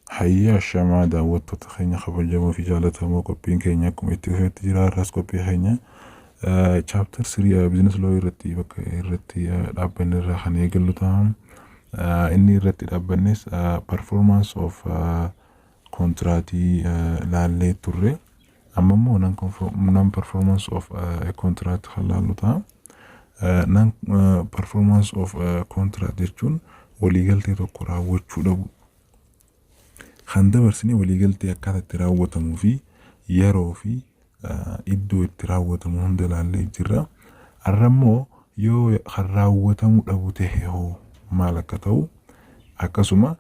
Hayya, ashamaa daawwattoota keenya kabajamoo fi jaallatamoo, qophiin keenya akkuma itti fufetti jira. Har'as qophii keenya chapter 3 business law irratti bakka irratti dhaabbanne irraa kan eegallu ta'a. Inni irratti dhaabbannes performance of contractii laallee turre. Amma immoo non performance of contract kan laallu ta'a. Non performance of contract jechuun waliigaltee tokko raawwachuu dhabu. Kan dabarsine waliigaltee akkaataa itti raawwatamuu fi yeroo fi iddoo itti raawwatamu hunda ilaallee jirra. Har'a immoo yoo kan raawwatamuu dhabu ta'e hoo maal akka ta'u, akkasuma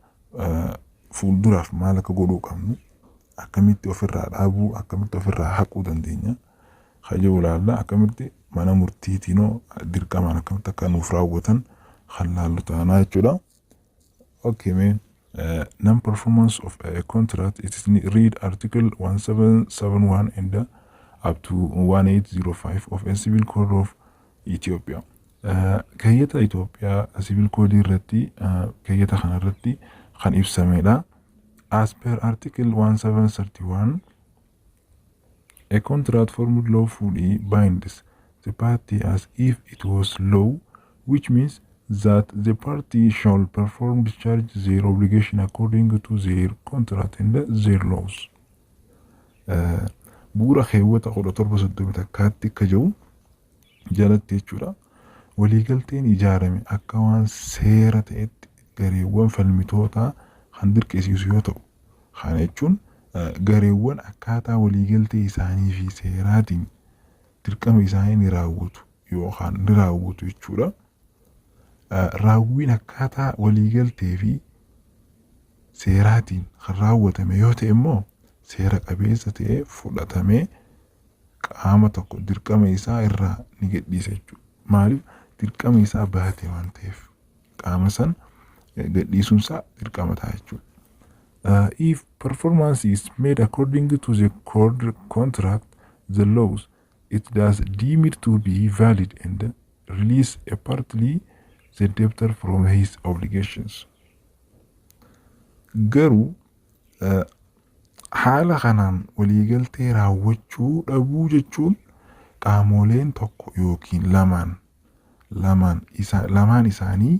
fuulduraaf maal akka godhuu qabnu, akkamitti ofirraa dhaabuu, akkamitti ofirraa haquu dandeenya kan jedhu ilaalla. Akkamitti mana murtiitiinoo dirqamaan akkamitti akka nuuf raawwatan kan laallu taanaa jechuudha. Okay, man. Non-performance of a contract, it is read article 1771 and up to 1805 of a Civil Code of Ethiopia. Keeyyata Itoophiyaa Civil Code irratti, keeyyata kana irratti kan ibsamedha. As per article 1731, a contract formed lawfully binds the party as if it was law, which means that the party shall perform, discharge their obligation according to their contract and their laws. Bu'uura keewwata 1731tti akka jiru jalatti jechuudha. Waliigalteen ijaarame akka waan seera ta'etti gareewwan falmitootaa kan dirqisiisu yoo ta'u, kana jechuun gareewwan akkaataa waliigaltee isaanii fi seeraatiin dirqama isaanii ni raawwatu yookaan ni raawwatu jechuudha. Raawwiin akkaataa waliigaltee fi seeraatiin kan raawwatame yoo ta'e immoo seera qabeessa ta'ee fudhatamee qaama tokko dirqama isaa irraa ni gadhiisa jechuudha. Maaliif? Dirqama isaa baate waan ta'eef qaama san gadhiisuun isaa dirqama ta'a jechuudha. If performance is made according to the code contract, the laws, it does deem it to be valid and release a partly the debtor from his obligations. Garuu haala kanaan waliigaltee raawwachuu dhabuu jechuun qaamoleen tokko yookiin lamaan isaanii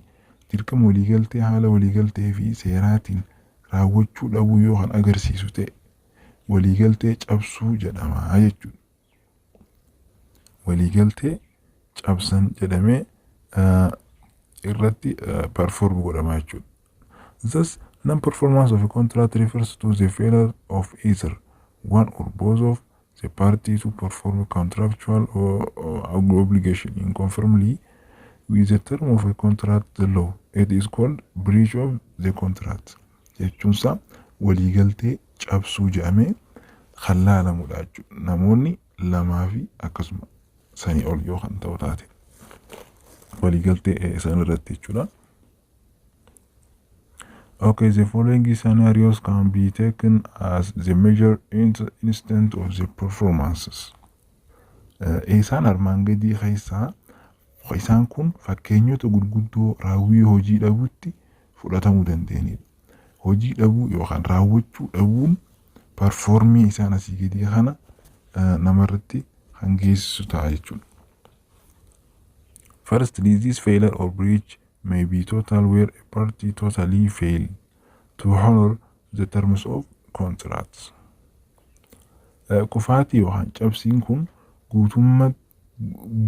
dirqama waliigaltee haala waliigaltee fi seeraatiin raawwachuu dhabuu yoo kan agarsiisu ta'e waliigaltee cabsuu jedhama jechuudha. Waliigaltee cabsan jedhamee irratti perform godhama jechuudha. Thus, non-performance of a contract refers to the failure of either one or both of the party to perform a contractual or obligation in conformity with the term of a contract, the law. It is called breach of the contract. Jechuunsaa waliigaltee cabsuu jedhamee kan laalamudha jechuudha. Namoonni lamaa fi akkasuma sanii ol yoo kan ta'u taate waliigaltee isaan irratti jechuudha. Okay, the following scenarios can be taken as the major instant of the performances. Isaan armaan gadii keessaa isaan kun fakkeenyota gurguddoo raawwii hojii dhabuutti fudhatamuu danda'anidha. Hojii dhabuu yookaan raawwachuu dhabuun performii isaan asii gadii kana namarratti kan geessisu ta'a jechuudha. Firstly, this failure or breach may be total, where a party totally fail to honor the terms of contracts. Kufaatii yookaan cabsiin kun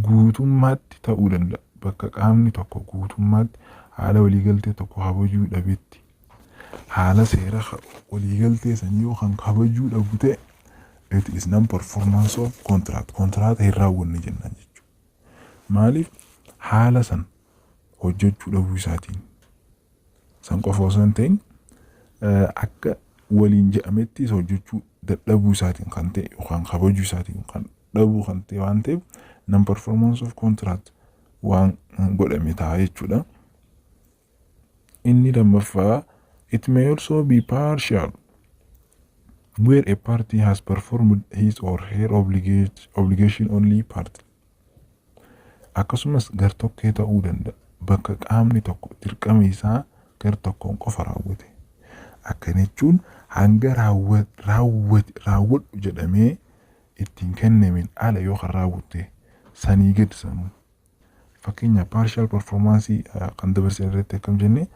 guutummaatti ta'uu danda'a. Bakka qaamni tokko guutummaatti haala waliigaltee tokko kabajuu dhabetti, haala seera waliigaltee sanii yoo kan kabajuu dhabu ta'e, it is non performance of contract. Contract hin raawwanne jennaan jechuudha. Maaliif? Haala san hojjechuu dhabuu isaatiin. San qofa osoo hin ta'in, akka waliin jedhamettis hojjechuu dadhabuu isaatiin kan ta'e yookaan kabajuu isaatiin kan dhabuu kan ta'e waan ta'eef, non performance of contract waan godhame ta'a jechuudha. Inni lammaffaa, it may also be partial, where a party has performed his or her obligation only partly. Akkasumas gartokkee ta'uu danda'a. Bakka qaamni tokko dirqama isaa gar tokkoon qofa raawwate. Akkana jechuun hanga raawwadhu jedhamee ittiin kennameen ala yoo kan raawwatte, sanii gadi sanuu. Fakkeenyaaf, partial performance kan dabarsan irratti akkam jenne?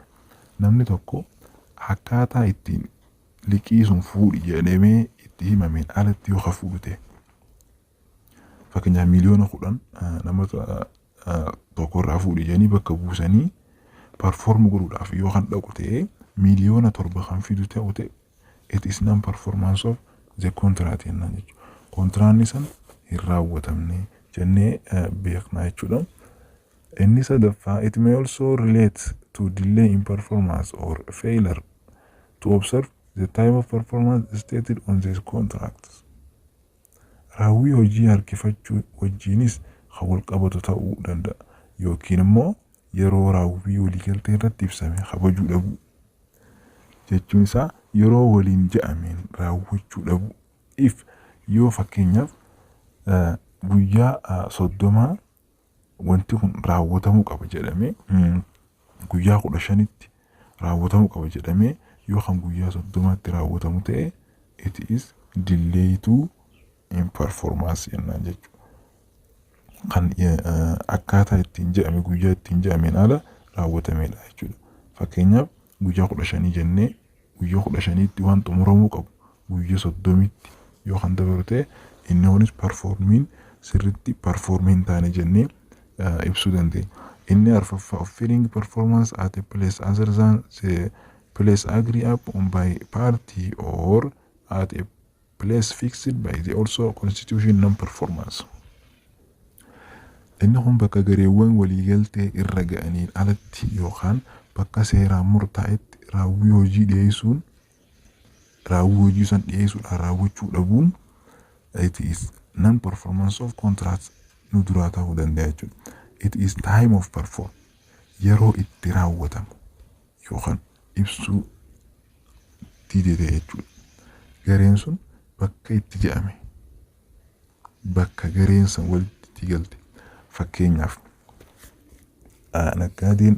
Namni tokko akkaataa ittiin liqii sun fuudhi jedhamee itti himameen alatti yoo kan fuudhu ta'e, fakkeenyaaf 10 miiliyoona namoota tokkorraa fuudhi jedhanii bakka buusanii perform godhuudhaaf yoo kan dhaqu ta'e, 7 miiliyoona kan fidu ta'u ta'e, it is non performance of the contract jennaan jechuudha. Kontiraanni san hin raawwatamne jennee beekna jechuudha. Inni sadaffaa, it may also relate to delay in performance or failure to observe the time of performance stated on the contract. Raawwii hojii harkifachuu wajjiinis kan wal qabatu ta'uu danda'a yookiin immoo yeroo raawwii waliigaltee irratti ibsame kabajuu dhabuu jechuun isaa yeroo waliin je'ameen raawwachuu dhabuu. If yoo fakkeenyaaf guyyaa 30 wanti kun raawwatamuu qaba jedhamee, guyyaa 15tti raawwatamuu qaba jedhamee yoo kan guyyaa 30tti raawwatamu ta'e, it is delay to in performance jennaan jechuudha. Kan akkaataa ittiin jedhame, guyyaa ittiin jedhameen ala raawwatamedha jechuudha. Fakkeenyaaf, guyyaa 15 jennee guyyaa 15tti waan xumuramuu qabu guyyaa 30tti yoo kan dabalu ta'e, inni kunis performiin sirriitti perform hin taane jennee ibsuu dandeenya. Inni arfaffaa, offering performance at a place other than the place agreed upon by party or at a place fixed by the also constitution non performance. Inni kun bakka gareewwan waliigaltee irra ga'aniin alatti yookaan bakka seeraan murtaa'etti raawwii hojii dhiyeessuun, raawwii hojii san dhiyeessuudhaan raawwachuu dhabuun, it is non performance of contract nu duraa ta'uu danda'a jechuudha. It is time of perform, yeroo itti raawwatamu yookaan ibsuu dide ta'e jechuudha. Gareen sun bakka itti jedhame, bakka gareen san walitti galte. Fakkeenyaaf, naggaadeen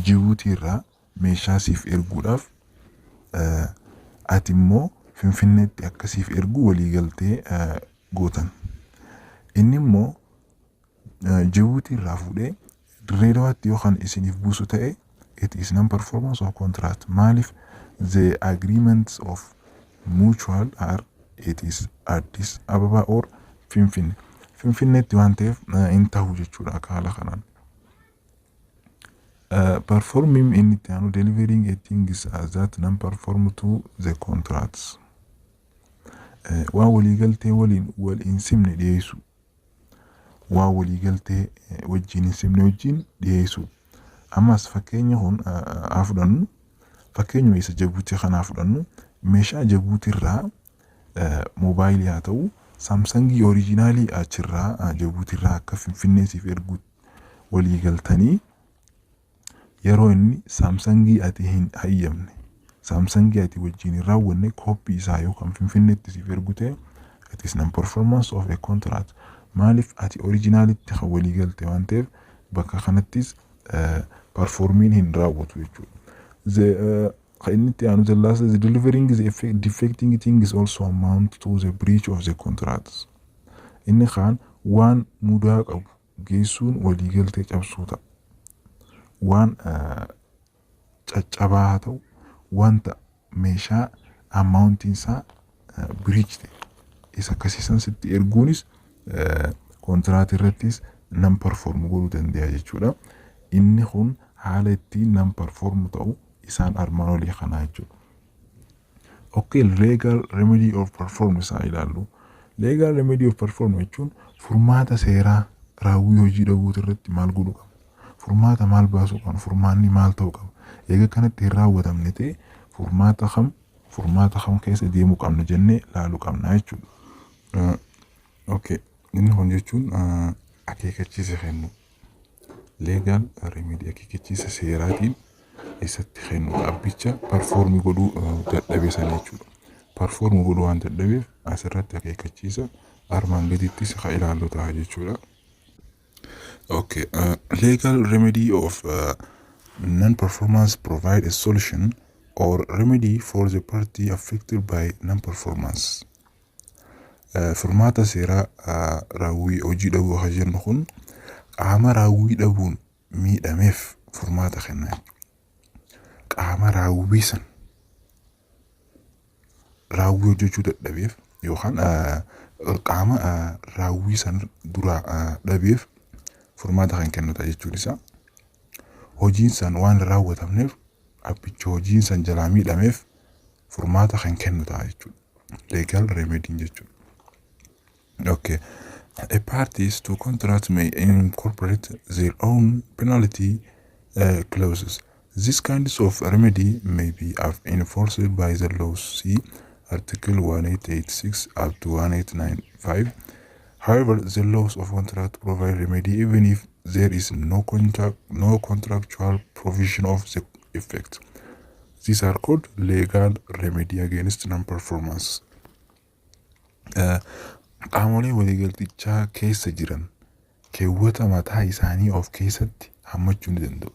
Jibuutii irraa meeshaa siif erguudhaaf, ati immoo Finfinneetti akka siif ergu walii galtee gootan. Inni immoo Jibuutii irraa fuudhee Dirree Dawaatti yoo kan isiniif buusu ta'e, it is non performance of contract. Maaliif? The agreements of mutual are it is Addis Ababa or Finfinne. Finfinneetti waan ta'eef hin ta'u jechuudha akka haala kanaan. Performing, inni itti aanu, delivering a things as that non perform to the contracts. Waan waliigaltee waliin wal hin simne dhiyeessu. Waan waliigaltee wajjin hin simne wajjin dhiyeessu. Ammas fakkeenya kun haa fudhannu. Fakkeenyuma isa Jabuutii kanaa fudhannu. Meeshaa Jabuutii irraa moobaayilii haa ta'u, Samsungii originalii achirraa Jabuutii irraa akka Finfinnee siif ergu walii galtanii, yeroo inni Samsungii ati hin hayyamne, Samsungii ati wajjin hin raawwanne kooppii isaa yookaan Finfinneetti siif ergu ta'e, it is non performance of a contract. Maaliif? Ati originalitti kan walii galte waan ta'eef bakka kanattis performiin hin raawwatu jechuudha. The kan inni itti aanu, the last, the delivering the defecting things also amount to the breach of the contract. Inni kaan waan mudaa qabu geessuun waliigaltee cabsuu ta'a. Waan caccabaa haa ta'u, wanta meeshaa amountiin isaa breach ta'e isa akkasiisan sitti erguunis kontiraat irrattis non perform godhuu danda'a jechuudha. Inni kun haala ittiin non perform ta'u isaan armaan olii kanaa jechuudha. Okay, legal remedy of perform isaa ilaallu. Legal remedy of perform jechuun furmaata seeraa raawwii hojii dhabuutu irratti maal godhuu qaba? Furmaata maal baasuu qabna? Furmaanni maal ta'uu qaba? Eega kanatti hin raawwatamne ta'e, furmaata kam keessa deemuu qabna jennee laaluu qabna jechuudha. Okay, inni kun jechuun akeekkachiisa kennu. Legal remedy akeekkachiisa seeraatiin isatti kennu, dhaabbicha perform godhuu dadhabe sana jechuudha. Perform godhuu waan dadhabeef asirratti akeekkachiisa armaan gadittis kan ilaallu ta'a jechuudha. Okay, legal remedy of non-performance provide a solution or remedy for the party affected by non-performance. Furmaata seeraa raawwii hojii dhabuu kan jennu kun qaama raawwii dhabuun miidhameef furmaata kenna. Qaama raawwii san raawwii hojjechuu dadhabeef yookaan qaama raawwii san dura dhabeef furmaata kan kennudha jechuun isaa. Hojiin san waan hin raawwatamneef abbicha hojiin san jalaa miidhameef furmaata kan kennu ta'a jechuudha. Legal remedy jechuudha. Okay. A parties to contract may incorporate their own penalty clauses. These kinds of remedy may be enforced by the laws. See Article 1886 up to 1895. However, the laws of contract provide remedy even if there is no contractual provision of the effect. These are called legal remedy against non-performance. Qaamolee waliigaltichaa keessa jiran keewwata mataa isaanii of keessatti hammachuu ni danda'u.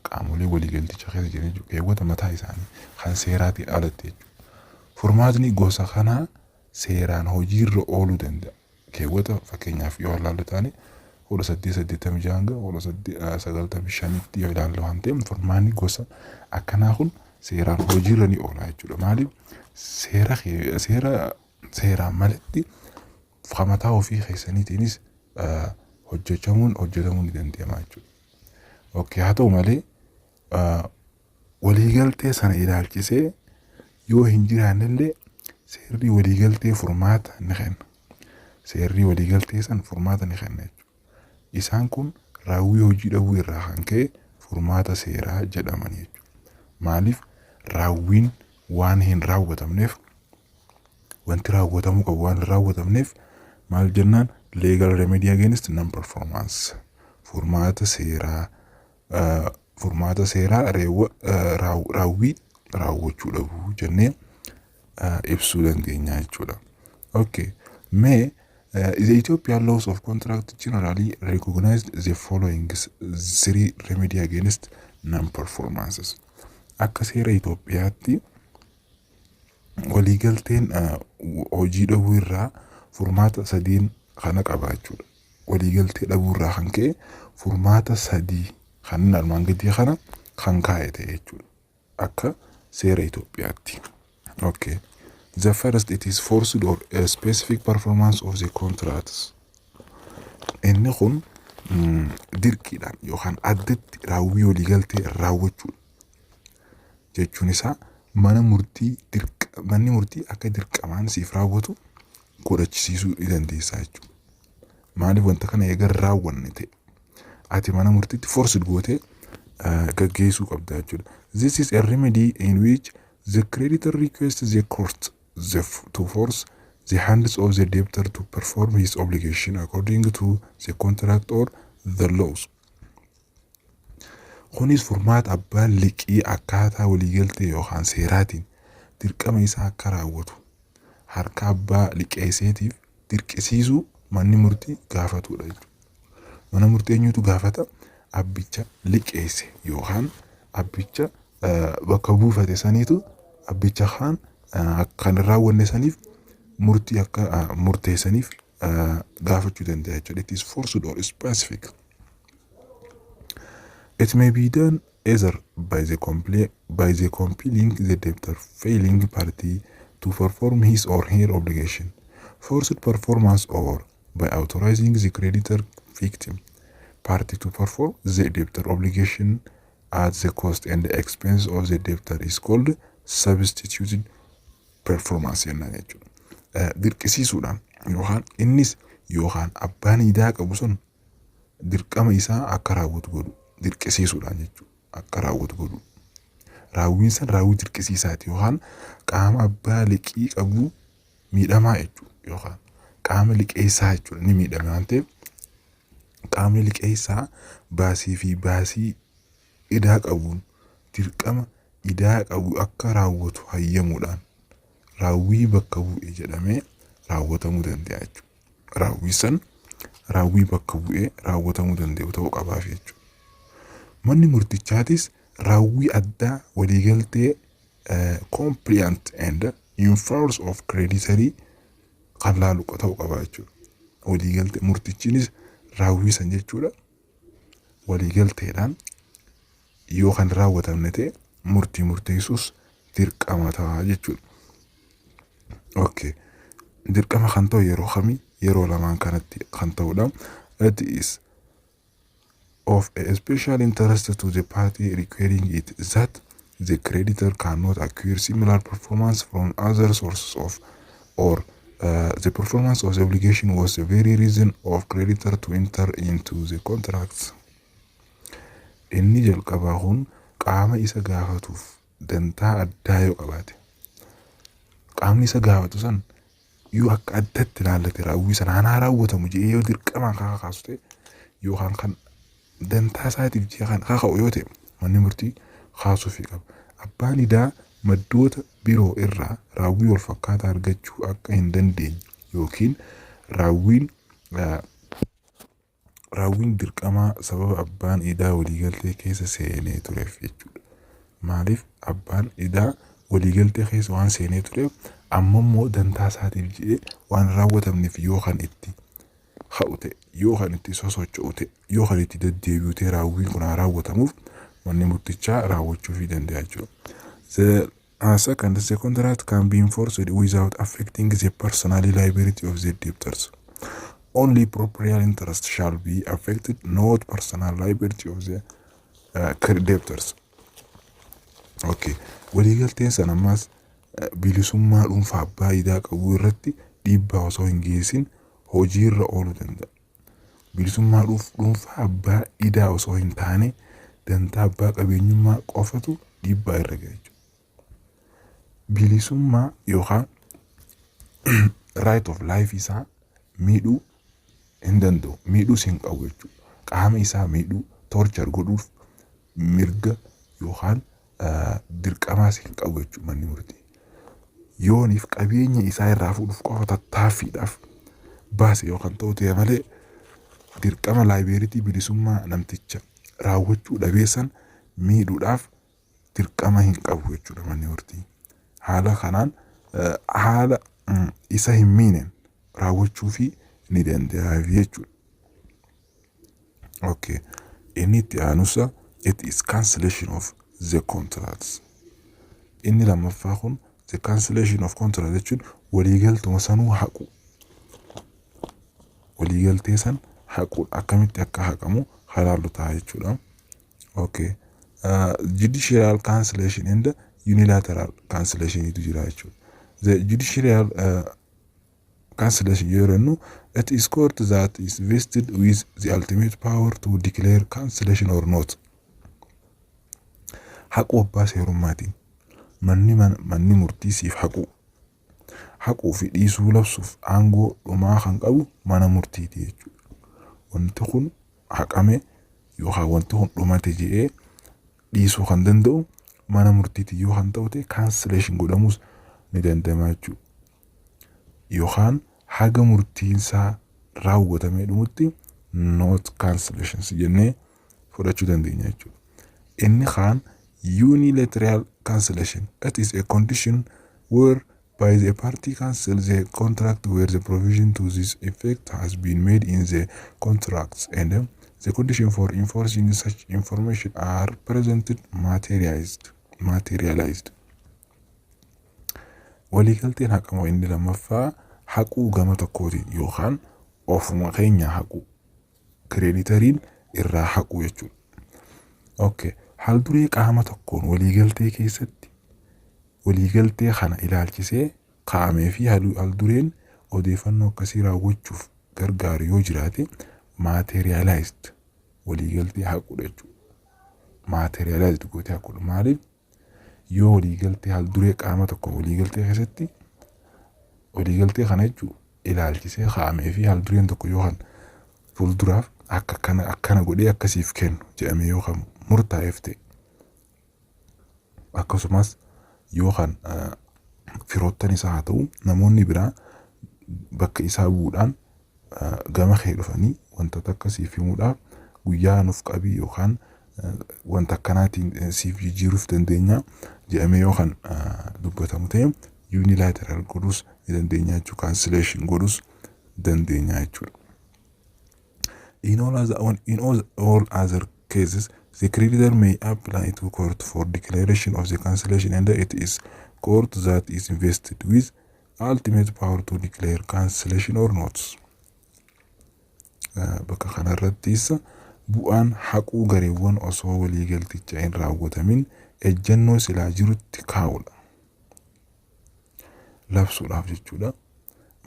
Qaamolee waliigaltichaa keessa jiran jechuudha. Keewwata mataa isaanii kan seeraatiin alatti jechuudha. Furmaatni gosa kanaa seeraan hojiirra ooluu danda'a. Keewwata fakkeenyaaf yoo ilaallu taane, 1886 hanga 1895tti yoo ilaallu waan ta'eef, furmaanni gosa akkanaa kun seeraan hojiirra ni oola jechuudha. Maaliif? Seera seeraan malatti mataa ofii keessaniitiinis hojjetamuun hojjetamuu ni danda'ama jechuudha. Okay, haa ta'u malee, waliigaltee sana ilaalchisee yoo hin jiraannellee seerri waliigaltee furmaata ni kenna. Seerri waliigaltee san furmaata ni kenna jechuudha. Isaan kun raawwii hojii dhabuu irraa kan ka'e furmaata seeraa jedhaman jechuudha. Maaliif? Raawwiin waan hin raawwatamneef, wanti raawwatamuu qabu waan hin raawwatamneef, maal jennaan? Legal remedy against non performance, furmaata seeraa raawwii raawwachuu dhabuu jennee ibsuu dandeenya jechuudha. Okay. May the Ethiopian laws of contract generally recognized the following three remedy against non-performances. Akka seera Itoophiyaatti waliigalteen hojii dhabuu irraa furmaata sadiin kana qaba jechuudha. Waliigaltee dhabuu irraa kan ka'e furmaata sadii kan armaan gadii kana kan kaa'e ta'e jechuudha. Akka seera Itoophiyaatti. Okay. The first, it is forced or a specific performance of the contracts. Inni kun dirqiidhaan yookaan addatti raawwii waliigaltee raawwachuudha. Jechuun isaa mana murtii manni murtii akka dirqamaan siif raawwatu godhachisiisuu ni dandeessa jechuudha. Maaliif? Wanta kana eega raawwanne ta'e ati mana murtiitti forced gootee gaggeessuu qabda jechuudha. This is a remedy in which the creditor requests the court to force the hands of the debtor to perform his obligation according to the contract or the laws. Kunis furmaata abbaan liqii akkaataa waliigaltee yookaan seeraatiin dirqama isaa akka raawwatu harka abbaa liqeesseetiif dirqisiisuu manni murtii gaafatudha jechuudha. Mana murtii eenyutu gaafata? Abbicha liqeesse yookaan abbicha bakka buufate saniitu abbicha kaan kan hin raawwanne saniif murtii akka murteessaniif gaafachuu danda'a jechuudha. It is forced or specific. It may be done either by the compelling the debtor failing party to perform his or her obligation, forced performance, or by authorizing the creditor victim party to perform the debtor obligation at the cost and the expense of the debtor is called substituted performance jennaan jechuudha. Dirqisiisuudhaan yookaan innis yookaan abbaan idaa qabu sun dirqama isaa akka raawwatu godhu dirqisiisuudhaan jechuudha. Akka raawwatu godhu. Raawwiin san raawwii dirqisiisaati yookaan qaama abbaa liqii qabu miidhamaa jechuudha, yookaan qaama liqeessaa jechuudha, ni miidhame waan ta'eef qaamni liqeessaa baasii fi baasii idaa qabuun dirqama idaa qabu akka raawwatu hayyamuudhaan raawwii bakka bu'e jedhamee raawwatamuu danda'a jechuudha. Raawwii san raawwii bakka bu'ee raawwatamuu danda'u ta'uu qabaaf jechuudha. Manni murtichaatis Raawwii addaa waliigaltee compliant and in force of creditorii kan laalu ta'uu qaba jechuudha. Waliigaltee murtichinis raawwii san jechuudha. Waliigalteedhaan yoo kan raawwatamne ta'e, murtii murteessuus dirqama ta'a jechuudha. Okay. Dirqama kan ta'u yeroo kamii? Yeroo lamaan kanatti kan ta'udha. It is of a special interest to the party requiring it that the creditor cannot acquire similar performance from other sources of or the performance of the obligation was the very reason of creditor to enter into the contract. Inni jalqabaa kun qaama isa gaafatuuf dantaa addaa yoo qabaate, qaamni isa gaafatu san yoo akka addatti ilaallate, raawwii sana hanaa raawwatamu jedhee yoo dirqamaan kan kakaasu ta'e, yookaan kan dantaa isaatiif jedhee kan kaka'u yoo ta'e, manni murtii kaasuufii qaba. Abbaan idaa maddoota biroo irraa raawwii wal fakkaataa argachuu akka hin dandeenye yookiin raawwiin dirqamaa sababa abbaan idaa waliigaltee keessa seenee tureef jechuudha. Maaliif? Abbaan idaa waliigaltee keessa waan seenee tureef, amma immoo dantaa isaatiif jedhee waan raawwatamneef yoo kan itti ka'u ta'e, yoo kan itti sosocho'u ta'e, yoo kan itti deddeebi'u ta'e, raawwiin kun haa raawwatamuuf manni murtichaa raawwachuufii danda'a jechuudha. The second, the contract can be enforced without affecting the personal liability of the debtors. Only property interest shall be affected, not personal liability of the debtors. Okay. Waliigalteen sana ammas bilisummaa dhuunfaa abbaa idaa qabu irratti dhiibbaa osoo hin geessin hojiirra ooluu danda'a. Bilisummaa dhuunfaa abbaa idaa osoo hin taane, dantaa abbaa qabeenyummaa qofatu dhiibbaa irra gaha jechuudha. Bilisummaa yookaan right of life isaa miidhuu hin danda'u. Miidhuus hin qabu jechuudha. Qaama isaa miidhuu, torture godhuuf mirga yookaan dirqamaas hin qabu jechuudha manni murtii. Yooniif qabeenya isaa irraa fuudhuuf qofa tattaaffiidhaaf baase yookaan ta'u ta'e malee, dirqama liberty, bilisummaa namticha raawwachuu dhabeessan miidhuudhaaf dirqama hin qabu jechuudha manni murtii. Haala kanaan haala isa hin miineen raawwachuufii ni danda'a jechuudha. Okay. Inni itti aanusa, it is cancellation of the contracts. Inni lammaffaa kun the cancellation of contract jechuun waliigaltuma sanuu haqu. Waliigaltee san haquudha. Akkamitti akka haqamu halaallu ta'a jechuudha. Okay. Judicial cancellation and unilateral cancellation jira jechuudha. The judicial cancellation yeroo jennu, it is court that is vested with the ultimate power to declare cancellation or not. Haquu abbaa seerummaatiin manni murtii siif haqu. Haquu fi dhiisuu labsuuf aangoo dhumaa kan qabu mana murtiiti jechuudha. Wanti kun haqame yookaan wanti kun dhumate jedhee dhiisuu kan danda'u mana murtiiti yoo kan ta'u ta'e, cancellation godhamus ni danda'ama jechuudha. Yookaan haga murtiinsaa raawwatamee dhumutti not cancellations jennee fudhachuu dandeenya jechuudha. Inni kaan unilateral cancellation. It is a condition where by the party cancel the contract where the provision to this effect has been made in the contracts and the condition for enforcing such information are presented materialized. Waliigalteen haqamoo inni lammaffaa haquu gama tokkootiin yookaan ofuma keenya haquu, creditoriin irraa haquu jechuudha. Okay. Haal duree qaama tokkoon waliigaltee keessatti waliigaltee kana ilaalchisee kaa'amee fi haal dureen odeeffannoo akkasii raawwachuuf gargaaru yoo jiraate, materialized waliigaltee haquudha jechuudha. Materialized gootee haquudha. Maaliif? Yoo waliigaltee haal duree qaama tokko waliigaltee keessatti waliigaltee kana jechuun ilaalchisee kaa'amee fi haal dureen tokko yoo kan fuulduraaf akka akkana akkana godhee akkasiif kennu jedhamee yoo kan murtaa'eef ta'e, akkasumas yoo kan firoottan isaa haa ta'u, namoonni biraa bakka isaa bu'uudhaan gama kee dhufanii wantoota akkasiif himuudhaaf guyyaa nuuf qabii yookaan Wanta akkanaatiin siif jijjiiruuf dandeenya jedhamee yoo kan dubbatamu ta'e, unilateral godhuus ni dandeenya jechuudha. Cancellation godhuus dandeenya jechuudha. In all other cases, the creditor may apply to court for declaration of the cancellation, and it is court that is invested with ultimate power to declare cancellation or not. Bakka kanarrattis bu'aan haquu gareewwan osoo waliigalticha hin raawwatamin ejjennoo silaa jirutti kaa'udha. Labsuudhaaf jechuudha.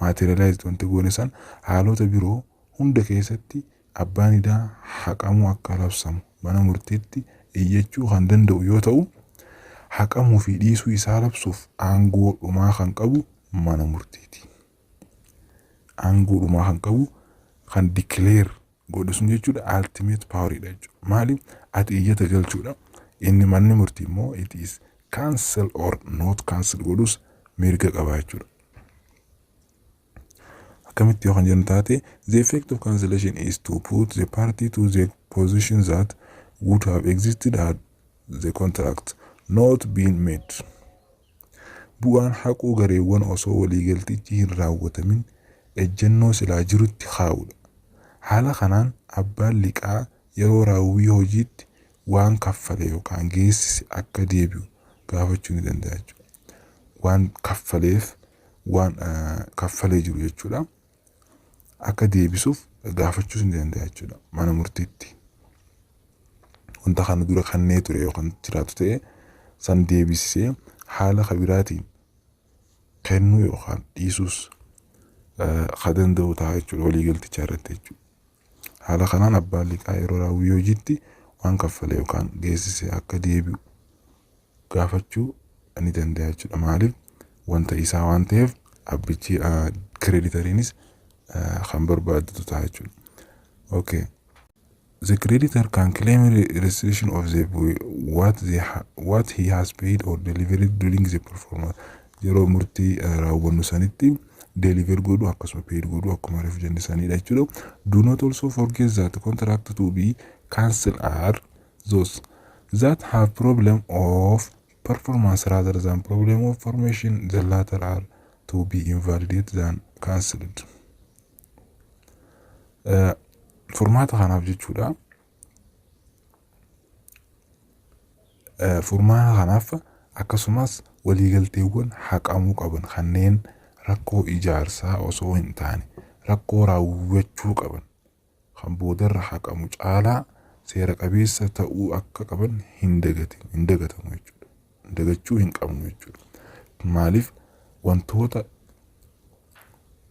Materialize wanti goone san haalota biroo hunda keessatti abbaan idaa haqamuu akka labsamu mana murtiitti iyyachuu kan danda'u yoo ta'u, haqamuu fi dhiisuu isaa labsuuf aangoo dhumaa kan qabu mana murtiiti. Aangoo dhumaa kan qabu kan declare godhu sun jechuudha, ultimate poweridha jechuudha. Maali, ati iyyata galchuudha. Inni manni murtii immoo it is cancel or not cancel godhus mirga qaba jechuudha. Akkamitti yoo kan jennu taate, the effect of cancellation is to put the party to the position that would have existed had the contract not been made. Bu'aan haquu gareewwan osoo waliigaltichi hin raawwatamin ejjennoo silaa jirutti kaa'udha. Haala kanaan abbaan liqaa yeroo raawwii hojiitti waan kaffale yookaan geessise akka deebi'u gaafachuu ni danda'a jechuudha. Waan kaffaleef, waan kaffalee jiru jechuudha. Akka deebisuuf gaafachuus ni danda'a jechuudha mana murtiitti. Wanta kana dura kannee ture yookaan jiraatu ta'e san deebisisee haala kabiraatiin kennuu yookaan dhiisuus ka danda'u ta'a jechuudha waliigalticha irratti jechuudha. Haala kanaan abbaan liqaa yeroo raawwii hojiitti waan kaffale yookaan geessise akka deebi'u gaafachuu ni danda'a jechuudha. Maaliif, wanta isaa waan ta'eef abbichi creditoriinis kan barbaadatu ta'a jechuudha. Okay. The creditor can claim restitution of the what the what he has paid or delivered during the performance. Yeroo murtii raawwannu sanitti deliver godhu akkasuma paid godhu akkuma reef jenne sanidha jechuudha. Do not also forget that contract to be cancelled are those that have problem of performance rather than problem of formation. The latter are to be invalidated than cancelled. Furmaata kanaaf jechuudha. Furmaata kanaaf akkasumas waliigalteewwan haqamuu qaban kanneen rakkoo ijaarsaa osoo hin taane rakkoo raawwachuu qaban kan boodarra haqamu caalaa seera qabeessa ta'uu akka qaban hin dagatin, hin dagatamu jechuudha. Dagachuu hin qabnu jechuudha. Maaliif, wantoota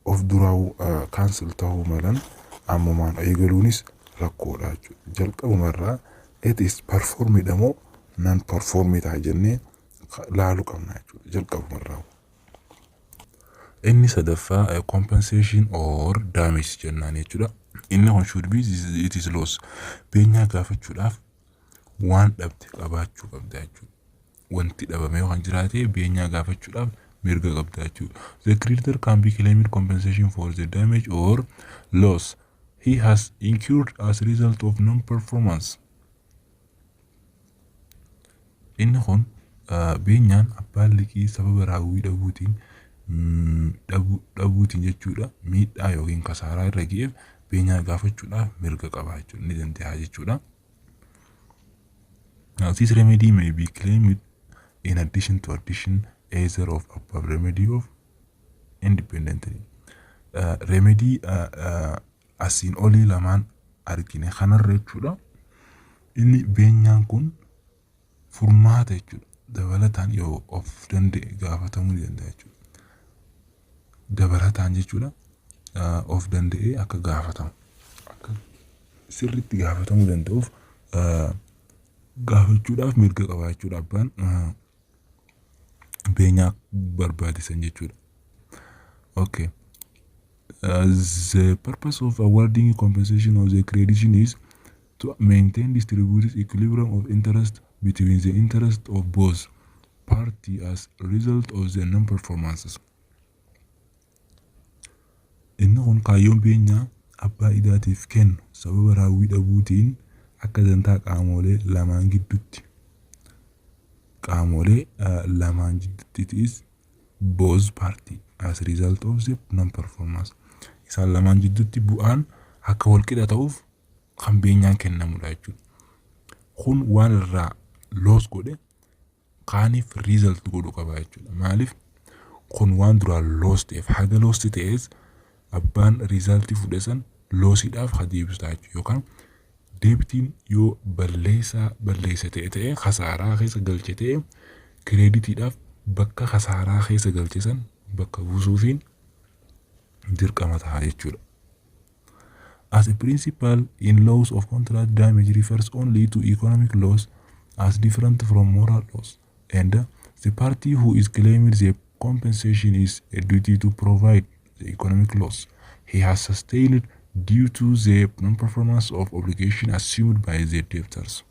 of duraa cancel ta'uu malan ammumaan eegaluunis rakkoodha jechuudha. Jalqabumarraa it is performidha moo non performii ta'a jennee laaluu qabna jechuudha jalqabumarraa. Inni sadaffaa compensation or damage jennaan jechuudha. Inni kun should be it is loss. Beenyaa gaafachuudhaaf waan dhabde qabaachuu qabda jechuudha. Wanti dhabame yoo kan jiraate beenyaa gaafachuudhaaf mirga qabda jechuudha. The creditor can be claimed compensation for the damage or loss he has incurred as a result of non-performance. Inni kun beenyaan abbaan liqii sababa raawwii dhabuutiin jechuudha, miidhaa yookiin kasaaraa irra ga'eef beenyaa gaafachuudhaaf mirga qaba jechuudha, ni danda'a jechuudha. Now, this remedy may be claimed in addition to addition either of above remedy of independently. Remedy asiin olii lamaan argine kanarra jechuudha. Inni beenyaan kun furmaata jechuudha. Dabalataan yoo of danda'e gaafatamuu ni danda'a jechuudha. Dabalataan jechuudha, of danda'ee akka gaafatamu, akka sirriitti gaafatamuu danda'uuf gaafachuudhaaf mirga qaba jechuudha abbaan beenyaa barbaachisan jechuudha. Okay. The purpose of awarding compensation of the creditor is to maintain distributed equilibrium of interest between the interest of both party as a result of the non-performances. Inni kun kaayyoon beenyaa abbaa idaatiif kennu sababa raawwii dhabuutiin Akka dantaa qaamolee lamaan gidduutti, qaamolee lamaan gidduutti, it is both party as result of the non performance, isaan lamaan gidduutti bu'aan akka walqixa ta'uuf kan beenyaan kennamudha jechuudha. Kun waan irraa loss godhe kaaniif result godhu qaba jechuudha. Maaliif? Kun waan duraan loss ta'eef, haga loss ta'es abbaan resultii fudhe san lossiidhaaf haa deebisu ta'a jechuudha. Yookaan debtiin yoo balleessaa balleessa ta'e kasaaraa keessa galche ta'e, creditiidhaaf bakka kasaaraa keessa galche san bakka buusuufiin dirqama ta'a jechuudha. As a principle in laws of contract, damage refers only to economic loss as different from moral loss, and the party who is claiming the compensation is a duty to provide the economic loss he has sustained due to the non-performance of obligation assumed by the debtors.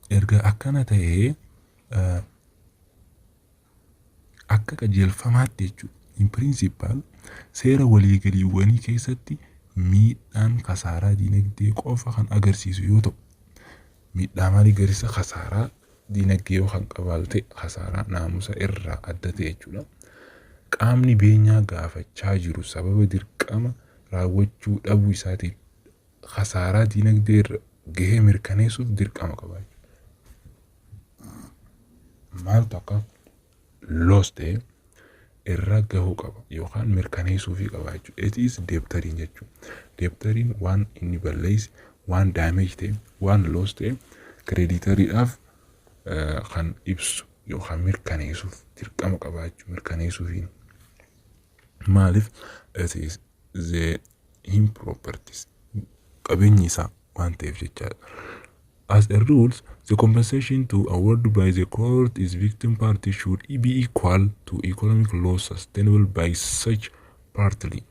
Erga akkana ta'ee, akka qajeelfamaatti jechuudha. In principle, seera waliigaliiwwanii keessatti miidhaan kasaaraa diinagdee qofa kan agarsiisu yoo ta'u, miidhaa maalii agarsiisa? Kasaaraa diinagdee yoo kan qabaatu ta'e, kasaaraa naamusa irraa adda ta'e jechuudha. Qaamni beenyaa gaafachaa jiru sababa dirqama raawwachuu dhabuu isaatiin kasaaraa diinagdee irra gahee mirkaneessuuf dirqama qaba. Maaltu akka loss ta'e irra gahuu qaba yookaan mirkaneessuufii qaba jechuudha. It is debtoriin jechuudha. Debtoriin waan inni balleesse, waan damage ta'e, waan loss ta'e creditoriidhaaf kan ibsu yookaan mirkaneessuuf dirqama qaba jechuudha. Mirkaneessuufiin. Maaliif? It is the him properties, qabeenyi isaa waan ta'eef jechaadha. As a rules, the compensation to award by the court is victim party should be equal to economic loss sustainable by such party.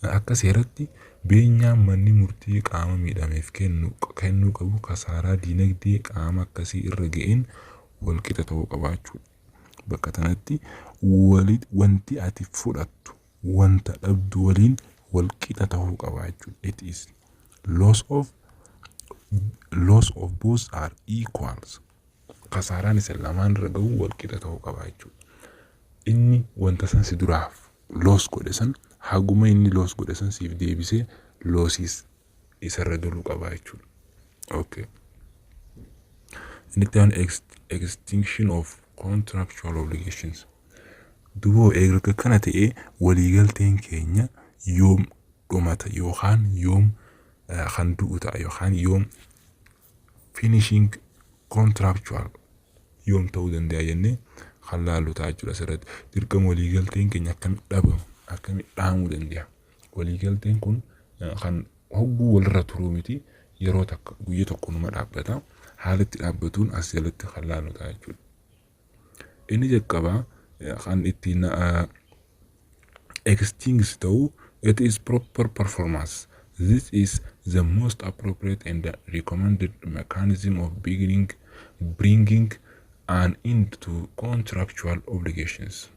Akka seeratti beenyaan manni murtii qaama miidhameef kennuu qabu kasaaraa diinagdee qaama akkasii irra ga'een walqixa ta'uu qabaachuu. Bakka kanatti wanti ati fudhattu wanta dhabdu waliin walqixa ta'uu qaba jechuudha. It is loss of both are equals. Kasaaraan isa lamaan irra gahu walqixa ta'uu qaba jechuudha. Inni wanta san si duraaf loss godhe san, haguma inni loss godhe san siif deebisee lossiis isarra galuu qaba jechuudha. Okay. Inni itti aanu extinction of contractual obligations. Duboo erga kana ta'ee, waliigalteen keenya yoom dhumata yookaan yoom kan du'u ta'a yookaan yoom finishing contractual yoom ta'uu danda'a jennee kan laallu ta'a jechuudha asirratti. Dirqama waliigalteen keenya akkamitti dhabamu, akkamitti dhaamuu danda'a? Waliigalteen kun kan hogguu walirra turuu miti, yeroo takka guyya tokko numa dhaabbata. Haala itti dhaabbatuun as jalatti kan laallu ta'a jechuudha. Inni jalqabaa kan ittiin extinct ta'u, it is proper performance. This is the most appropriate and recommended mechanism of beginning bringing an end to contractual obligations.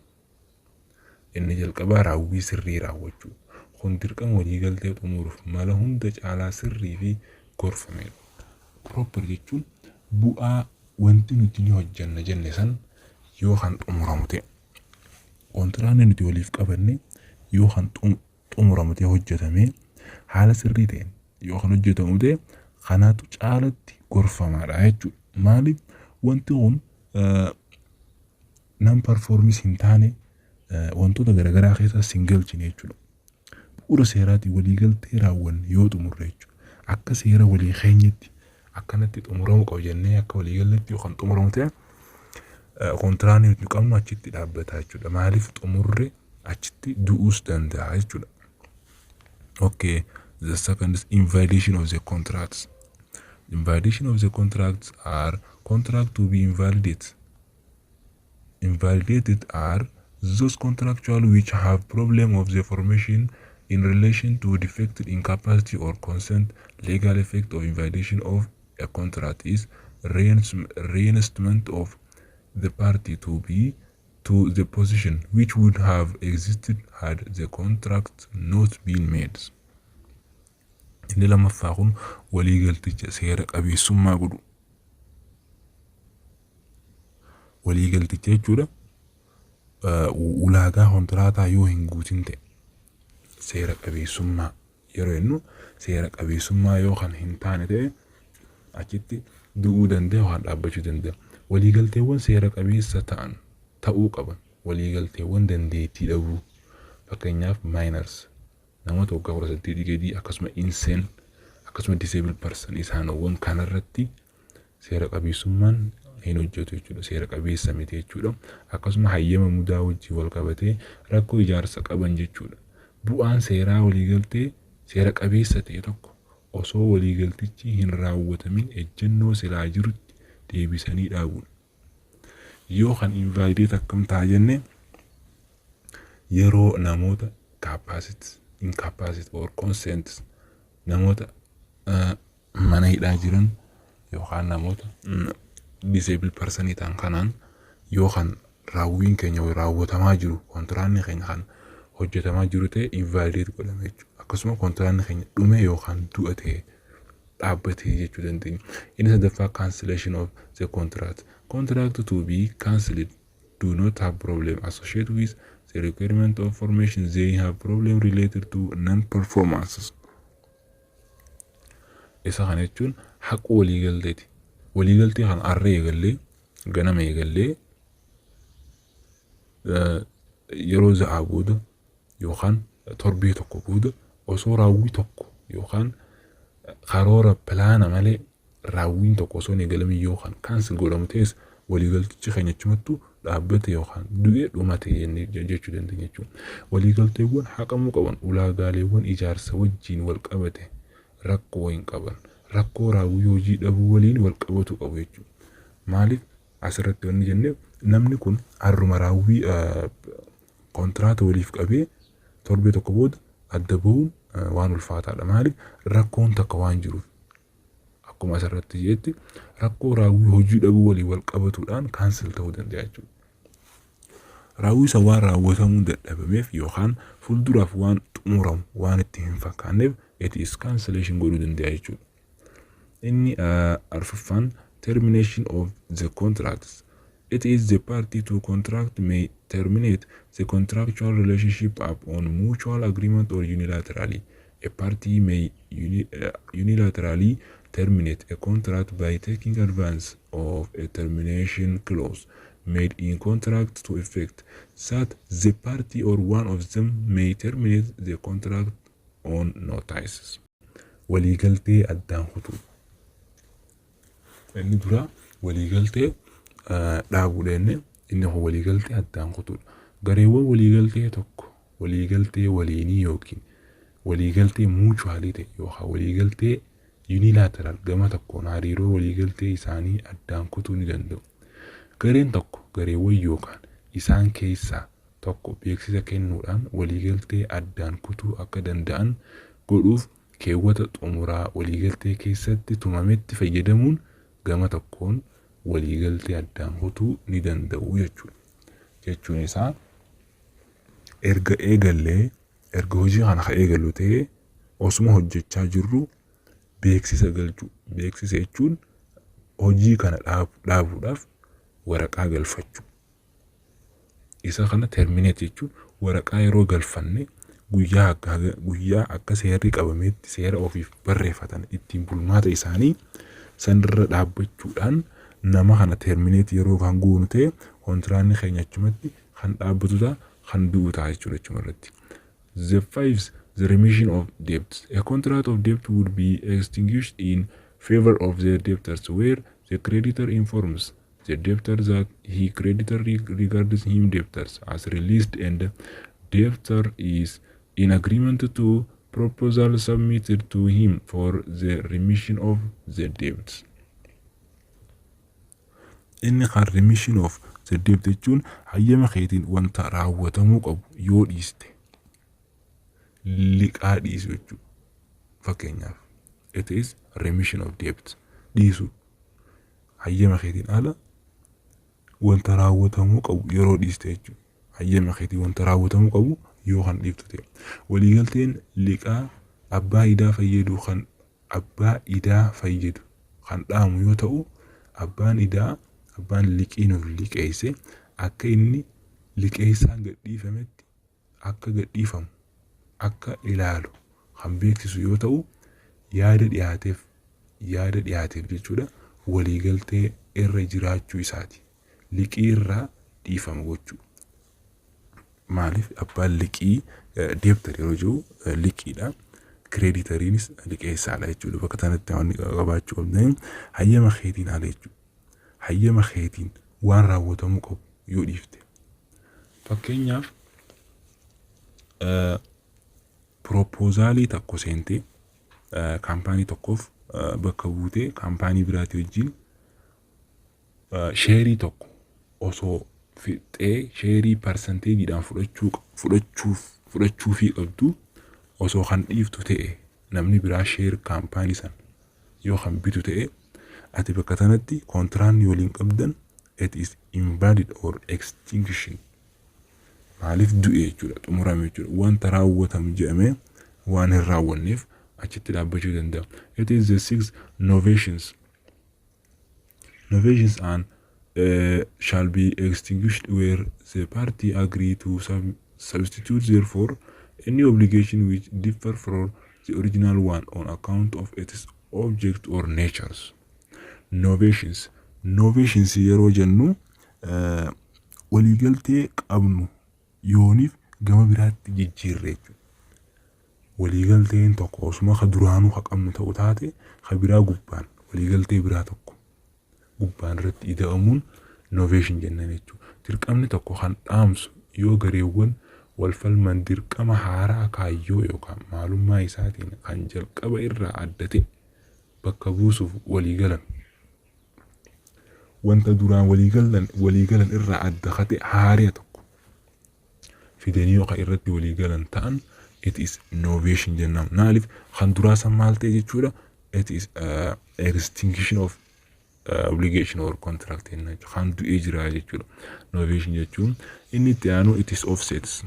Inni jalqabaa raawwii sirrii raawwachuu. Kun dirqama waliigaltee xumuruuf mala hunda caalaa sirrii fi gorfamedha. Proper jechuun bu'aa wanti nuti ni hojjanna jenne san yoo kan xumuramu ta'e. Kontiraanni nuti waliif qabanne yoo kan xumuramu ta'e, hojjetamee haala sirrii ta'een yoo kan hojjetamu ta'e, kanaatu caalatti gorfamaadha jechuudha. Maaliif? Wanti kun non performance hin taane, wantoota garaagaraa keessa hin galchine jechuudha. Bu'uura seeraatiin waliigaltee raawwanne yoo xumurre jechuudha. Akka seera walii keenyatti akkanatti xumuramuu qabu jennee akka waliigalletti yoo kan xumuramu ta'e, kontiraanni nuti qabnu achitti dhaabbata jechuudha. Maaliif? Xumurre achitti du'uus danda'a jechuudha. Okay, the second is invalidation of the contracts. Invalidation of the contracts are contract to be invalidated. Invalidated are those contractual which have problem of the formation in relation to defect in capacity or consent. Legal effect of invalidation of a contract is reinstatement of the party to be to the position which would have existed had the contract not been made. Inni lammaffaa kun waliigalticha seera qabeessummaa godhu. Waliigalticha jechuudha, ulaagaa kontiraataa yoo hin guutin ta'e, seera qabeessummaa yeroo jennu, seera qabeessummaa yoo kan hin taane ta'e, achitti du'uu danda'a yookaan dhaabbachuu danda'a. Waliigalteewwan seera qabeessa ta'an ta'uu qaban waliigalteewwan dandeettii dhabuu, fakkeenyaaf minors, namoota waggaa 18 gadii, akkasuma insane, akkasuma disabled person, isaanowwan kanarratti seera qabeessummaan hin hojjetu jechuudha. Seera qabeessa miti jechuudha. Akkasuma hayyama mudaa wajjin wal qabatee rakkoo ijaarsa qaban jechuudha. Bu'aan seeraa waliigaltee seera qabeessa ta'e tokko osoo waliigaltichi hin raawwatamin ejjennoo silaa jirutti deebisanii dhaabuudha. Yoo kan invalidate akkam ta'a jenne, yeroo namoota capacity, incapacity or consent, namoota mana hidhaa jiran yookaan namoota disabled personii ta'an kanaan yoo kan raawwiin keenya raawwatamaa jiru, kontiraanni keenya kan hojjetamaa jiru ta'e, invalidate godhame jechuudha. Akkasuma kontiraanni keenya dhume yookaan du'a ta'e, dhaabbatee jechuu dandeenya. Inni sadaffaa cancellation of the contract. Contract to be cancelled do not have problem associated with the requirement of formation. They have problem related to non-performances. Isa kana jechuun haqa waliigalteeti. Waliigaltee kana har'a eegallee, ganama eegallee, yeroo za'aa booda yookaan torbee tokko booda osoo raawwii tokko yookaan karoora pilaana malee raawwiin tokko osoo hin eegalamin yookaan cancel godhamu ta'es, waliigaltichi keenya achumattuu dhaabbate yookaan du'ee dhumate jennee jechuu dandeenya jechuudha. Waliigalteewwan haqamuu qaban ulaagaaleewwan ijaarsa wajjin wal qabate rakkoo hin qaban. Rakkoo raawwii hojii dhabuu waliin wal qabatu qabu jechuudha. Maaliif asirratti wanni jennee, namni kun har'uma raawwii kontiraata waliif qabee torbee tokko booda adda bahuun waan ulfaataadha. Maaliif? Rakkoon takka waan jiruuf. Akkuma asirratti jetti, rakkoo raawwii hojii dhabuu waliin wal qabatuudhaan cancel ta'uu danda'a jechuudha. Raawwii isa waan raawwatamuu dadhabameef yookaan fuulduraaf waan xumuramu waan itti hin fakkaanneef, it is cancellation godhuu danda'a jechuudha. Inni arfaffaan termination of the contracts. It is the party to contract may terminate the contractual relationship upon mutual agreement or unilaterally. A party may unilaterally terminate a contract by taking advance of a termination clause made in contract to effect that the party or one of them may terminate the contract on notices. Waliigaltee addaan kutuu. Inni dura waliigaltee dhaabuudha jennee, inni kun waliigaltee addaan kutuudha. Gareewwan waliigaltee tokko waliigaltee waliinii yookiin waliigaltee mutualii ta'e yookaan waliigaltee unilateral gama tokkoon hariiroo waliigaltee isaanii addaan kutuu ni danda'u. Gareen tokko, gareewwan yookaan isaan keessaa tokko beeksisa kennuudhaan waliigaltee addaan kutuu akka danda'an godhuuf keewwata xumuraa waliigaltee keessatti tumametti fayyadamuun gama tokkoon waliigaltee addaan kutuu ni danda'u jechuudha. Jechuun isaa, erga eegallee, erga hojii kana ka eegallu ta'ee, osuma hojjechaa jirru beeksisa galchuu. Beeksisa jechuun hojii kana dhaabuudhaaf waraqaa galfachuu. Isa kana terminate jechuun waraqaa yeroo galfanne, guyyaa akka seerri qabametti seera ofiif barreeffatan ittiin bulmaata isaanii sanirra dhaabbachuudhaan nama kana terminate yeroo kan goonu ta'e, kontiraanni keenya achumatti kan dhaabbatu ta'a, kan du'u ta'a jechuudha achuma irratti. The fifth, the remission of debt. A contract of debt would be extinguished in favor of the debtors where the creditor informs the debtor that he creditor regards him debtors as released and debtor is in agreement to proposal submitted to him for the remission of the debt. Inni kan remission of the debt jechuun hayyama keetiin wanta raawwatamuu qabu yoo dhiiste, liqaa dhiisu jechuudha. Fakkeenyaaf, it is remission of debt dhiisu, hayyama keetiin ala wanta raawwatamuu qabu yeroo dhiiste jechuudha. Hayyama keetiin wanta raawwatamuu qabu yoo kan dhiiftu ta'e. Waliigalteen liqaa Abbaa idaa fayyadu kan abbaa idaa fayyadu kan dhaamu yoo ta'u, abbaan idaa, abbaan liqii nuuf liqeesse, akka inni liqeessaan gadhiifametti akka gadhiifamu akka ilaalu kan beeksisu yoo ta'u, yaada dhiyaateef jechuudha, waliigaltee irra jiraachuu isaati. Liqii irraa dhiifama gochuu. Maaliif? Abbaan liqii, debtor yeroo jiru liqiidha. Creditoriinis liqeessaadha jechuudha. Bakka kanatti wanni qabaachuu qabdan hayyama keetiin ala jechuudha. Hayyama keetiin waan raawwatamuu qabu yoo dhiifte. Fakkeenyaaf, proposalii tokko seentee kaampaanii tokkoof bakka buutee kaampaanii biraatii wajjin shareii tokko osoo fixxee, shareii percentageiidhaan fudhachuu fudhachuuf fudhachuufii qabdu osoo kan dhiiftu ta'e, namni biraa share kaampaanii san yoo kan bitu ta'e, ati bakka tanatti kontiraanni waliin qabdan it is invalid or extinction. Maaliif? Du'e jechuudha, xumurame jechuudha. Wanta raawwatamu jedhamee waan hin raawwanneef achitti dhaabbachuu danda'a. It is the six novations. Novations and shall be extinguished where the party agree to substitute therefore any obligation which differ from the original one on account of its object or natures. Novations. Novations yeroo jennu waliigaltee qabnu yooniif gama biraatti jijjiirre jechuudha. Waliigalteen tokko osuma ka duraanuu ka qabnu ta'u taate, ka biraa gubbaan, waliigaltee biraa tokko gubbaan irratti ida'amuun novation jennan jechuudha. Dirqamni tokko kan dhaamsu yoo gareewwan wal falman dirqama haaraa kaayyoo yookaan maalummaa isaatiin kan jalqaba irraa adda ta'e bakka buusuuf walii galan. Wanta duraan walii galan irraa adda kate haaraa tokko fidanii yookaan irratti walii galan ta'an, it is novation jennaan. Maaliif? Kan duraa san maal ta'e jechuudha? It is extinction of obligation or contract jenna jechuudha. Kan du'ee jira jechuudha. Novation jechuun inni itti aanu, it is offsets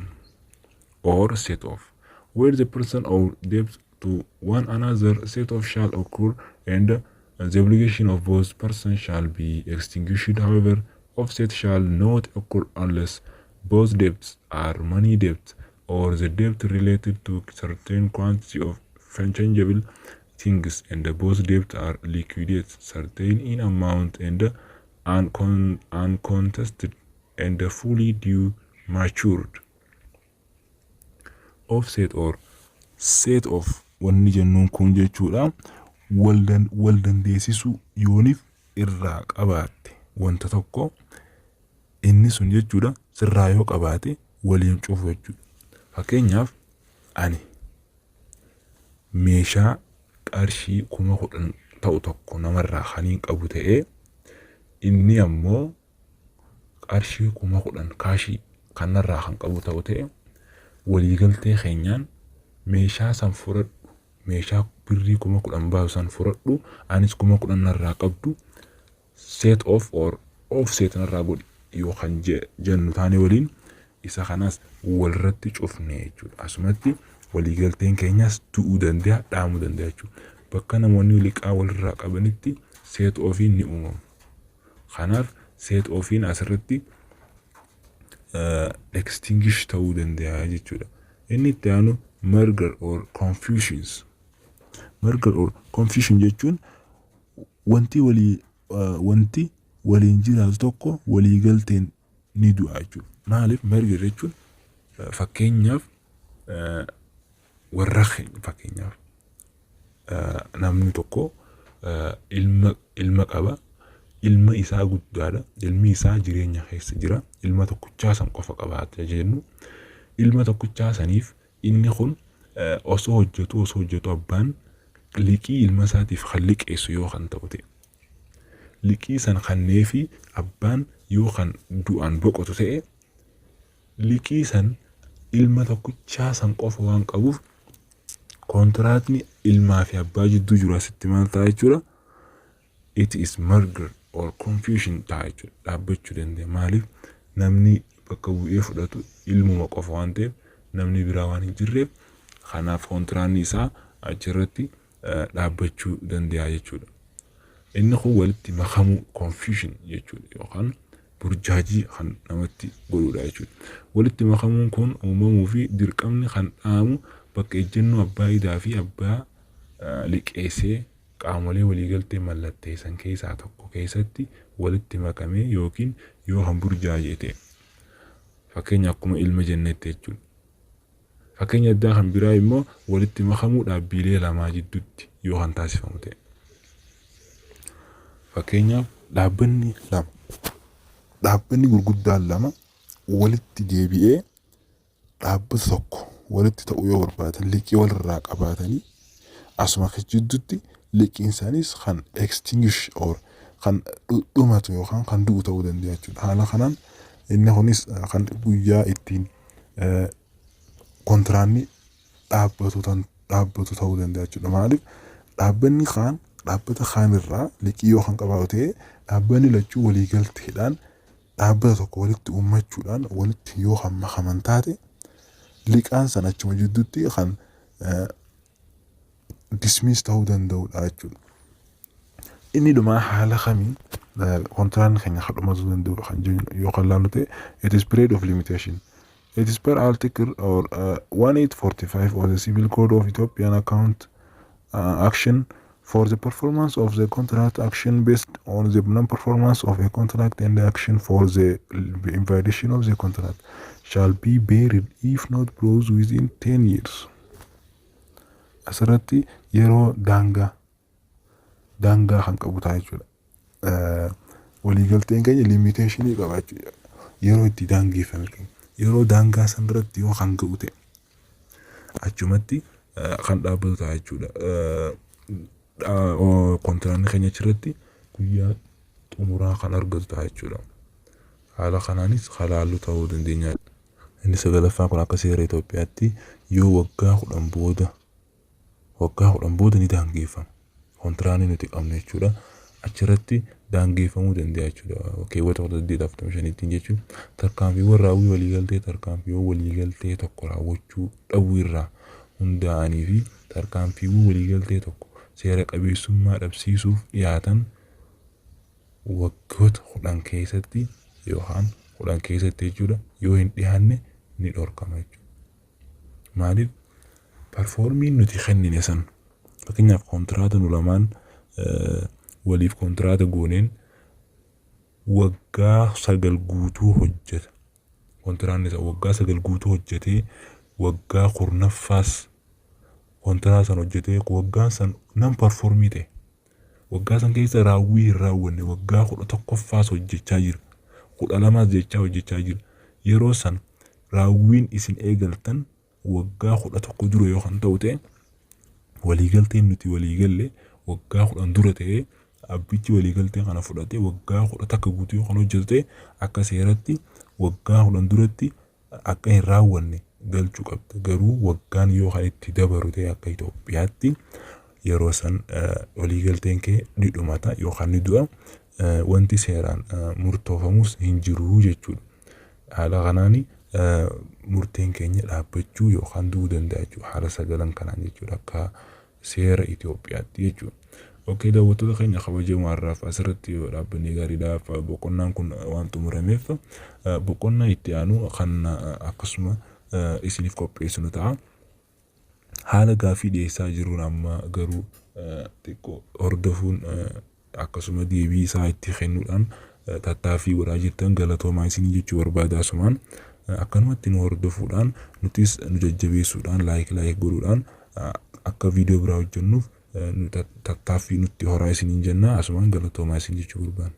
or set off. Where the person owe debt to one another, set off shall occur and the obligation of both persons shall be extinguished. However, offset shall not occur unless both debts are money debt or the debt related to certain quantity of changeable things and both debts are liquidated, certain in amount and uncontested and fully due matured. Offset or set off wanni jennuun kun jechuudha, wal dandeessisuu. Yooniif irraa qabaatte wanta tokko, inni sun jechuudha sirraa yoo qabaate waliin cufu jechuudha. Fakkeenyaaf, ani meeshaa qarshii 10,000 ta'u tokko namarraa kaniin qabu ta'ee, inni ammoo qarshii 10,000 cashii kanarraa kan qabu ta'u ta'e, waliigaltee keenyaan meeshaa san fudhadhu, meeshaa birrii 10,000 baasu san fudhadhu, anis 10,000 narraa qabdu set off or offset narraa godhi yoo kan jennu taane, waliin isa kanas walirratti cufne jechuudha. Asumatti waliigalteen keenyas du'uu danda'a, dhaamuu danda'a jechuudha. Bakka namoonni liqaa walirraa qabanitti set offiin ni uumamu. Kanaaf set offiin asirratti extinguish ta'uu danda'a jechuudha. Inni itti aanu merger or confusions. Merger or confusion jechuun wanti waliin jiraatu tokko walii galteen ni du'a jechuudha. Maaliif? Merger jechuun fakkeenyaaf warra fakkeenyaaf namni tokko ilma qaba. Ilma isaa guddaadha. Ilmi isaa jireenya keessa jira. Ilma tokkichaa san qofa qabaata jennu. Ilma tokkichaa saniif inni kun osoo hojjetu abbaan liqii ilma isaatiif kan liqeessu yoo kan ta'u ta'e. Liqii san kanneefi abbaan yoo kan du'aan boqotu ta'e, liqii san ilma tokkichaa san qofa waan qabuuf, kontiraatni ilmaa fi abbaa jidduu jiru asitti maal ta'a jechuudha? It is merger or confusion ta'a jechuudha. Dhaabbachuu danda'a. Maaliif? Namni bakka bu'ee fudhatu ilmuma qofa waan ta'eef, namni biraa waan hin jirreef, kanaaf kontiraanni isaa Achirratti dhaabbachuu danda'a jechuudha. Inni kun walitti makamuu, confusion jechuudha, yookaan burjaajii kan namatti godhudha jechuudha. Walitti makamuun kun uumamuu fi dirqamni kan dhaamu bakka ejjennoo abbaa idaa fi abbaa liqeessee qaamolee waliigaltee mallatteessan keessaa tokko keessatti walitti makamee yookiin yoo kan burjaajee ta'e. Fakkeenya akkuma ilma jennetti jechuudha. Fakkeenya addaa kan biraa immoo walitti makamuu dhaabbilee lamaa jidduutti yoo kan taasifamu ta'e. Fakkeenyaaf, dhaabbanni lama, dhaabbanni gurguddaan lama walitti deebi'ee dhaabbata tokko walitti ta'uu yoo barbaadan, liqii walirraa qabaatanii, asuma jidduutti liqiin isaaniis kan extinguish or kan dhumatu yookaan kan du'u ta'uu danda'a jechuudha. Haala kanaan inni kunis kan guyyaa ittiin kontiraanni dhaabbatu ta'uu danda'a jechuudha. Maaliif, dhaabbanni kaan dhaabbata kaanirraa liqii yoo kan qabaatu ta'e, dhaabbanni lachuu waliigalteedhaan dhaabbata tokko walitti uummachuudhaan walitti yoo kan makaman taate, liqaan sana achuma jidduutti kan dismiss ta'uu danda'udha jechuudha. Inni dhumaa haala kamiin kontiraanni keenya kan dhumatu danda'u kan jennu yoo kan laallu ta'e, it is period of limitation. It is per article or 1845 of the Civil Code of Ethiopian account action for the performance of the contract, action based on the non-performance of a contract and action for the invalidation of the contract shall be barred if not brought within 10 years. Asirratti yeroo daangaa kan qabu ta'a jechuudha. Waliigalteen keenya limitation qaba jechuudha. Yeroo itti daangeffame qaba. Yeroo daangaa san irratti yoo kan ga'u ta'e, achumatti kan dhaabbatu ta'a jechuudha. Kontiraanni keenya achirratti guyyaa xumuraa kan argatu ta'a jechuudha. Haala kanaanis halaallu ta'uu dandeenya. Inni sagalaffaan kun akka seera Itoophiyaatti yoo waggaa 10 booda, waggaa 10 booda ni daangeffama. Kontiraanni nuti qabnu jechuudha. Achirratti daangeffamuu danda'a jechuudha. Keewwata 1845ttiin jechuudha. Tarkaanfiiwwan raawwii waliigaltee, tarkaanfiiwwan waliigaltee tokko raawwachuu dhabuu irraa hundaa'anii fi tarkaanfiiwwan waliigaltee tokko seera qabeessummaa dhabsiisuuf dhiyaatan waggoota 10 keessatti yookaan 10 keessatti jechuudha yoo hin dhiyaanne ni dhorkama jechuudha. Maaliif, performiin nuti kennine san, fakkeenyaaf kontiraata nu lamaan waliif kontiraata gooneen waggaa 9 guutuu hojjeta. Kontiraanni isaa waggaa 9 guutuu hojjetee, waggaa 10ffaas kontiraa san hojjetee, waggaan san non perform ta'e. Waggaa san keessa raawwii hin raawwanne, waggaa 11ffaas hojjechaa jira. 12s jechaa hojjechaa jira. Yeroo san raawwiin isin eegaltan waggaa 11 dura yoo kan ta'u ta'e, waliigalteen nuti waliigalle waggaa 10 dura ta'ee, abbichi waliigaltee kana fudhatee waggaa 11 guutuu yoo kan hojjetu ta'e, akka seeratti waggaa 10 duratti akka hin raawwanne galchuu qabda. Garuu waggaan yoo kan itti dabaru ta'e, akka Itoophiyaatti yeroo san waliigalteen kee ni dhumata yookaan ni du'a. Wanti seeraan murtoofamus hin jiru jechuudha. Haala kanaan murteen keenya dhaabbachuu yookaan du'uu danda'a jechuudha. Haala sagalan kanaan jechuudha, akka seera Itoophiyaatti jechuudha. Okay, daawwattoota keenya kabajamoo, har'aaf asirratti yoo dhaabbannee gaariidha. Boqonnaan kun waan xumurameef, boqonnaa itti aanu kan akkasuma isiniif qopheessinu ta'a. Haala gaaffii dhiyeessaa jiruun amma garuu xiqqoo hordofuun, akkasuma deebii isaa itti kennuudhaan tattaaffii godhaa jirtan, galatoomaa isinii jechuu barbaada. Asumaan akkanumatti nu hordofuudhaan, nutis nu jajjabeessuudhaan, like like godhuudhaan akka viidiyoo biraa hojjennuuf tattaaffii nutti horaa isiniin jenna. Asumaan galatoomaa isin jechuu barbaanna.